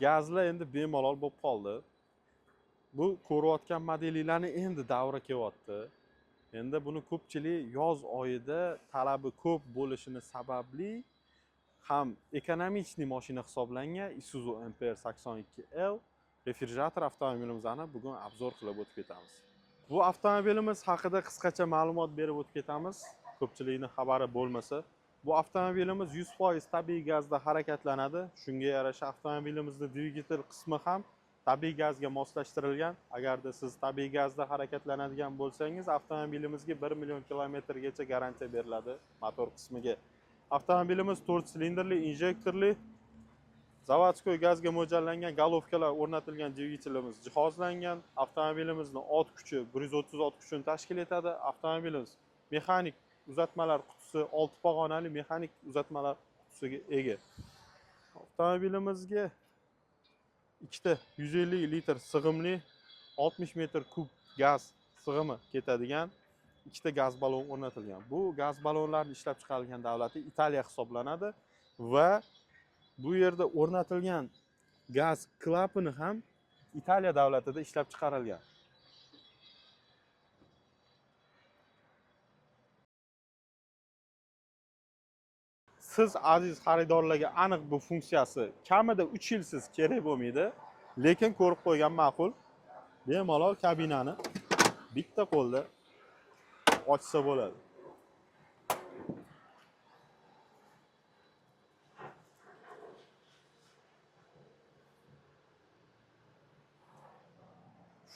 Gazlar endi bemalol bo'lib qoldi. Bu ko'rayotgan modellarni endi davri kelyapti. Endi buni ko'pchilik yoz oyida talabi ko'p bo'lishini sababli ham ekonomichniy mashina hisoblangan Isuzu MPR 82L refrigerator avtomobilimizni bugun obzor qilib o'tib ketamiz. Bu avtomobilimiz haqida qisqacha ma'lumot berib o'tib ketamiz. Ko'pchilikning xabari bo'lmasa, bu avtomobilimiz 100% tabiiy gazda harakatlanadi. Shunga yarasha avtomobilimizning dvigatel qismi ham tabiiy gazga moslashtirilgan. Agarda siz tabiiy gazda harakatlanadigan bo'lsangiz, avtomobilimizga 1 million kilometrgacha garantiya beriladi motor qismiga. Avtomobilimiz 4 silindrli, injektorli, zavodskoy gazga mo'ljallangan golovkalar o'rnatilgan dvigatelimiz jihozlangan. Avtomobilimizning ot kuchi 130 ot kuchini tashkil etadi. Avtomobilimiz mexanik uzatmalar qutisi 6 pog'onali mexanik uzatmalar qutisiga ega. Avtomobilimizga ikkita 150 litr sig'imli 60 metr kub gaz sig'imi ketadigan ikkita gaz balon o'rnatilgan. Bu gaz balonlarni ishlab chiqarilgan davlati Italiya hisoblanadi va bu yerda o'rnatilgan gaz klapani ham Italiya davlatida ishlab chiqarilgan. Siz aziz xaridorlarga aniq bu funksiyasi kamida 3 yilsiz kerak bo'lmaydi, lekin ko'rib qo'ygan ma'qul. Bemalol kabinani bitta qo'lda ochsa bo'ladi.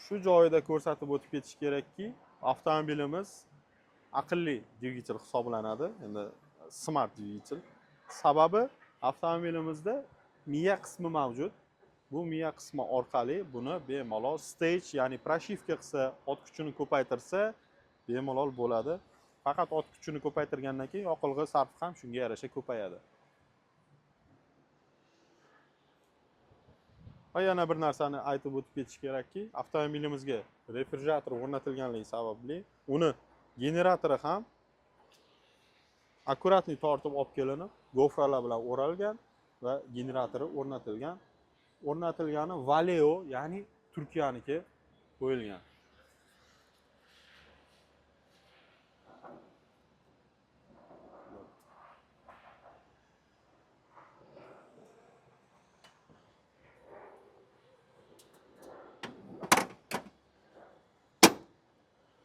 Shu joyida ko'rsatib o'tib ketish kerakki, avtomobilimiz aqlli dvigatel hisoblanadi. Endi smart dvigatel. Sababi avtomobilimizda miya qismi mavjud. Bu miya qismi orqali buni bemalol stage, ya'ni proshivka qilsa, ot kuchini ko'paytirsa bemalol bo'ladi. Faqat ot kuchini ko'paytirgandan keyin yoqilg'i sarfi ham shunga yarasha ko'payadi. Va yana bir narsani aytib o'tib ketish kerakki, avtomobilimizga refrigerator o'rnatilganligi sababli uni generatori ham akkuratniy tortib olib kelinib, gofralar bilan o'ralgan va generatori o'rnatilgan. O'rnatilgani Valeo, ya'ni Turkiyaniki qo'yilgan.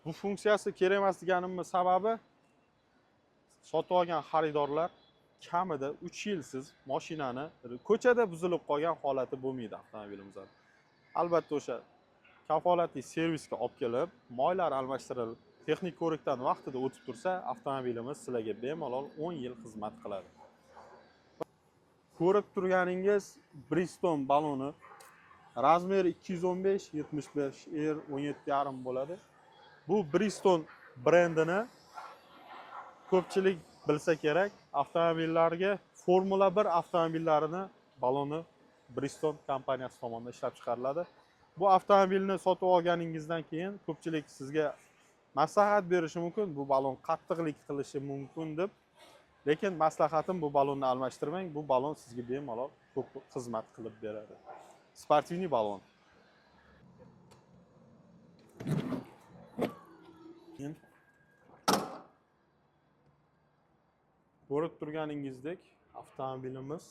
Bu funksiyasi kerak emas deganimning sababi sotib olgan xaridorlar kamida 3 yilsiz mashinani ko'chada buzilib qolgan holati bo'lmaydi avtomobilimizda. Albatta o'sha kafolatli servisga olib kelib, moylar almashtirilib, texnik ko'rikdan vaqtida o'tib tursa, avtomobilimiz sizlarga bemalol 10 yil xizmat qiladi. Ko'rib turganingiz Bridgestone baloni razmeri 215 75 R 17,5 bo'ladi. Bu Bridgestone brendini ko'pchilik bilsa kerak, avtomobillarga Formula 1 avtomobillarini baloni Bridgestone kompaniyasi tomonidan ishlab chiqariladi. Bu avtomobilni sotib olganingizdan keyin ko'pchilik sizga maslahat berishi mumkin, bu balon qattiqlik qilishi mumkin deb. Lekin maslahatim, bu balonni almashtirmang, bu balon sizga bemalol ko'p xizmat qilib beradi. Sportivniy balon. Ko'rib turganingizdek, avtomobilimiz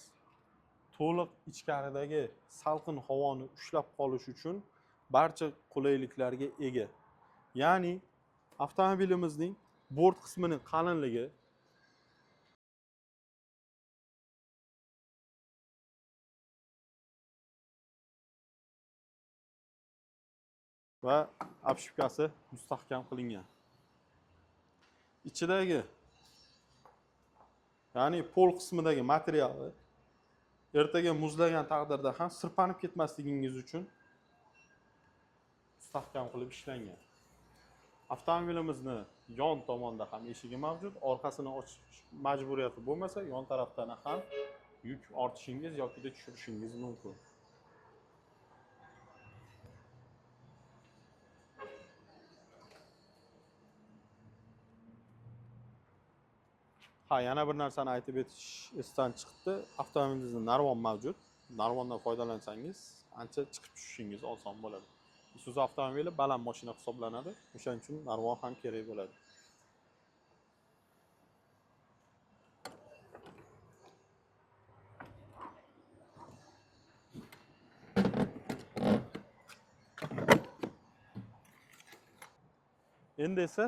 to'liq ichkaridagi salqin havoni ushlab qolish uchun barcha qulayliklarga ega. Ya'ni avtomobilimizning bort qismining qalinligi va obshivkasi mustahkam qilingan. Ichidagi, ya'ni pol qismidagi materiali ertaga muzlagan taqdirda ham sirpanib ketmasligingiz uchun mustahkam qilib ishlangan. Avtomobilimizni yon tomonda ham eshigi mavjud. Orqasini ochish majburiyati bo'lmasa, yon tarafdan ham yuk ortishingiz yoki tushirishingiz mumkin. Ha, yana bir narsani aytib o'tish esdan chiqdi. Avtomobilimizda narvon mavjud. Narvondan foydalansangiz, ancha chiqib tushishingiz oson bo'ladi. Isuzu avtomobili baland mashina hisoblanadi. O'shaning uchun narvon ham kerak bo'ladi. Endi esa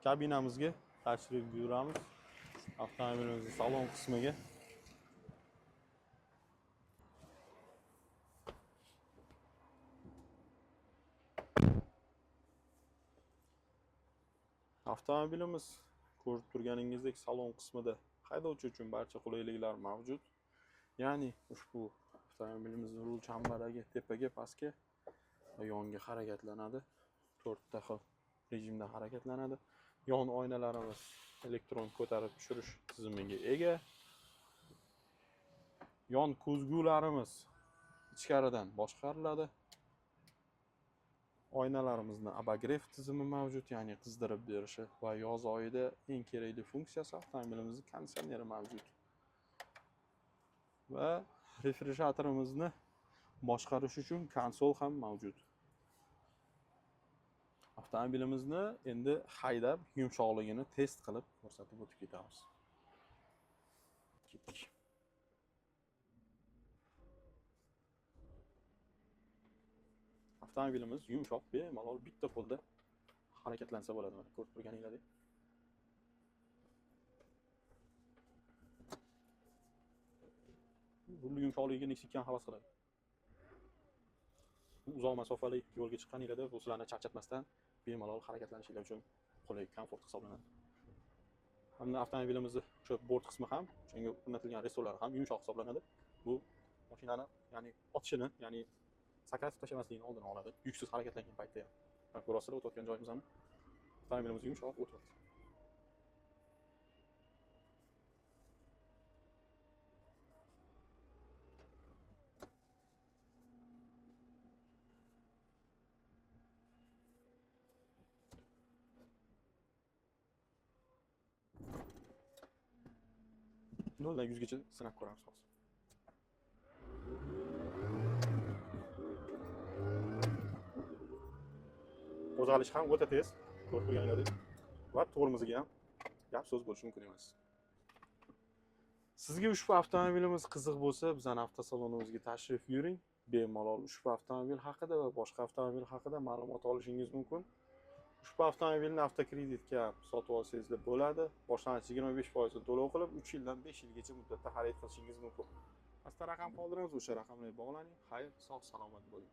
kabinamizga tashrif buyuramiz. Avtomobilimizning salon qismiga. Avtomobilimiz ko'rib turganingizdek salon qismida haydovchi uchun barcha qulayliklar mavjud. Ya'ni ushbu avtomobilimizning rul chambaragi tepaga, pastga va yonga harakatlanadi. 4 ta xil rejimda harakatlanadi. Yon oynalarimiz elektron ko'tarib tushirish tizimiga ega. Yon ko'zgularimiz ichkaridan boshqariladi. Oynalarimizni obagref tizimi mavjud, ya'ni qizdirib berishi va yoz oyida eng kerakli funksiyasi avtomobilimizning konditsioneri mavjud. Va refrigeratorimizni boshqarish uchun konsol ham mavjud. Avtomobilimizni endi haydab yumshoqligini test qilib ko'rsatib o'tib ketamiz. Ketdik. Avtomobilimiz yumshoq, bemalol bitta qo'lda harakatlansa bo'ladi, mana ko'rib turganingizdek. Rul yumshoqligiga Nexia havas qiladi. Uzoq masofali yo'lga chiqqaningizda bu sizlarni charchatmasdan bemalol harakatlanishinglar uchun qulay, komfort hisoblanadi. Hamda avtomobilimizni o'sha bort qismi ham, o'shanga o'rnatilgan resorlar ham yumshoq hisoblanadi. Bu mashinani, ya'ni otishini, ya'ni sakratib tashlamasligini oldini oladi. Yuksiz harakatlangan paytda ham. Mana ko'rasizlar, o'tayotgan joyimiz ham avtomobilimiz yumshoq o'tyapti. Noldan yuzgacha sinab ko'ramiz hozir. Qo'zg'alish ham o'ta tez, ko'rib turganingizdek, va tormoziga ham gap so'z bo'lishi mumkin emas. Sizga ushbu avtomobilimiz qiziq bo'lsa, bizning avtosalonimizga tashrif buyuring. Bemalol ushbu avtomobil haqida va boshqa avtomobil haqida ma'lumot olishingiz mumkin. Ushbu avtomobilni avtokreditga sotib olsangiz bo'ladi. Boshlang'ich 25% to'lov qilib, 3 yildan 5 yilgacha muddatda xarid qilishingiz mumkin. Pastda raqam qoldiramiz, o'sha raqamlarga bog'laning. Xayr, sog' salomat bo'ling.